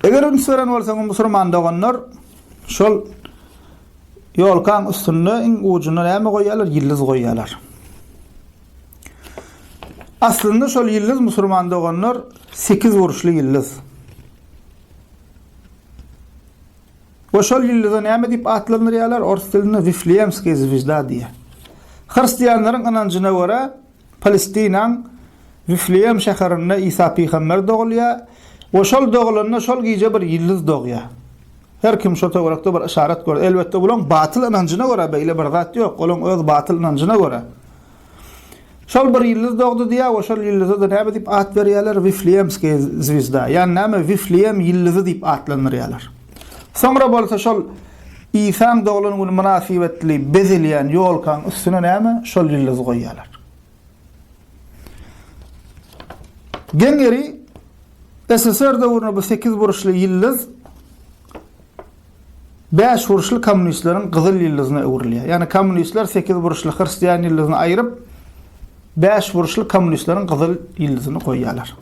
Eger üns beren bolsaňyz musurman doganlar, şol ýolkaň üstünde iň ujunda näme goýýarlar? Ýyldyz goýýarlar. Aslynda şol ýyldyz musurman doganlar sekizburçly ýyldyz. We şol ýyldyza näme diýip atlandyrýarlar? Ors dilinde Wifleýemskiý zwezda diýýär. Hristianlaryň ynanjyna görä, Palestinaň Wifleýem şäherinde Isa pygamber dogulýar we şol dogulanda şol gije bir ýyldyz dogýar. Her kim şo töwerekde bir yşarat gördi. Elbetde bulaň batyl ynanjyna görä beýle bir zat ýok. Olaň öz batyl ynanjyna görä. Şol bir ýyldyz dogdy diýýär we şol ýyldyza-da näme diýip at berýärler? Wifleýemskiý zwezda. Ýagny näme? Wifleýem ýyldyzy diýip atlandyrýarlar. Soňra bolsa şol Isaň doglan güni mynasybetli bezelýän ýolkaň üstüne näme? Şol ýyldyzy goýýarlar. Geň ýeri, SSR döwründe bu sekizburçly ýyldyz bäşburçly kommunistleriň gyzyl ýyldyzyna öwrülýär. Ýagny kommunistler sekizburçly hristian ýyldyzyny aýryp, bäşburçly kommunistleriň gyzyl ýyldyzyny goýýarlar.